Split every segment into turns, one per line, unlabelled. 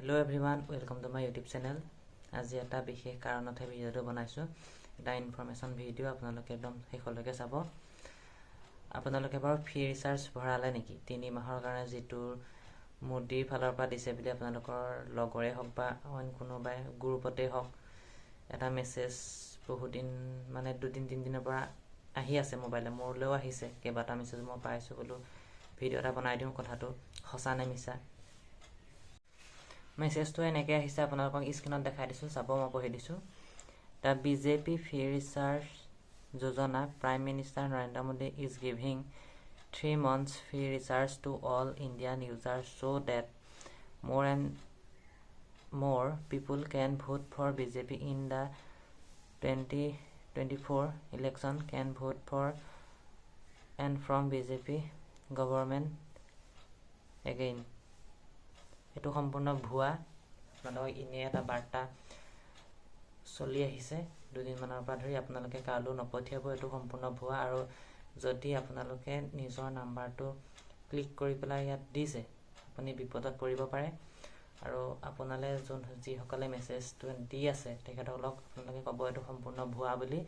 Hello everyone, welcome to my YouTube channel. আজি এটা বিশেষ কাৰণতহে ভিডিঅ'টো বনাইছোঁ, এটা ইনফৰ্মেশ্যন ভিডিঅ'। আপোনালোকে একদম শেষলৈকে চাব। আপোনালোকে বাৰু ফ্ৰী ৰিচাৰ্জ ভৰালে নেকি 3 মাহৰ কাৰণে, যিটো মোদীৰ ফালৰ পৰা দিছে বুলি আপোনালোকৰ লগৰে হওক বা অইন কোনোবাই গ্ৰুপতেই হওক এটা মেছেজ বহুদিন, মানে দুদিন তিনিদিনৰ পৰা আহি আছে মোবাইলে। মোৰলৈও আহিছে কেইবাটা মেছেজ, মই পাইছোঁ। বোলো ভিডিঅ' এটা বনাই দিওঁ, কথাটো সঁচা নে মিছা। মেছেজটো এনেকৈ আহিছে, আপোনালোকক স্ক্ৰীণত দেখাই দিছোঁ, চাব। মই পঢ়ি দিছোঁ। The BJP free recharge Yojana, Prime Minister Narendra Modi is giving 3 months free recharge to all Indian users so that more and more people can vote for BJP in the 2024 election, can vote for and form BJP government again. এইটো সম্পূৰ্ণ ভুৱা। আপোনালোকক এনেই এটা বাৰ্তা চলি আহিছে দুদিনমানৰ পৰা ধৰি। আপোনালোকে কাৰো নপঠিয়াব, এইটো সম্পূৰ্ণ ভুৱা। আৰু যদি আপোনালোকে নিজৰ নাম্বাৰটো ক্লিক কৰি পেলাই ইয়াত দিছে, আপুনি বিপদত পৰিব পাৰে। আৰু আপোনালৈ যোন যিসকলে মেছেজটো দি আছে, তেখেতসকলক আপোনালোকে ক'ব এইটো সম্পূৰ্ণ ভুৱা বুলি।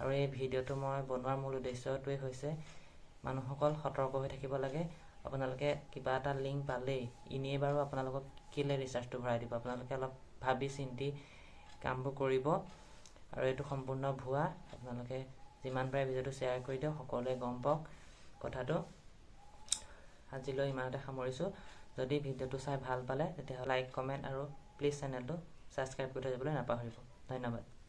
আৰু এই ভিডিঅ'টো মই বনোৱাৰ মূল উদ্দেশ্যটোৱে হৈছে মানুহসকল সতৰ্ক হৈ থাকিব লাগে। আপোনালোকে কিবা এটা লিংক পালেই এনেই বাৰু আপোনালোকক কেলৈ ৰিচাৰ্জটো ভৰাই দিব? আপোনালোকে অলপ ভাবি চিন্তি কামবোৰ কৰিব। আৰু এইটো সম্পূৰ্ণ ভুৱা। আপোনালোকে যিমান পাৰে ভিডিঅ'টো শ্বেয়াৰ কৰি দিয়ক, সকলোৱে গম পাওক কথাটো। আজিলৈ ইমানতে সামৰিছোঁ। যদি ভিডিঅ'টো চাই ভাল পালে, তেতিয়াহ'লে লাইক, কমেণ্ট আৰু প্লিজ চেনেলটো ছাবস্ক্ৰাইব কৰি থৈ যাবলৈ নাপাহৰিব। ধন্যবাদ।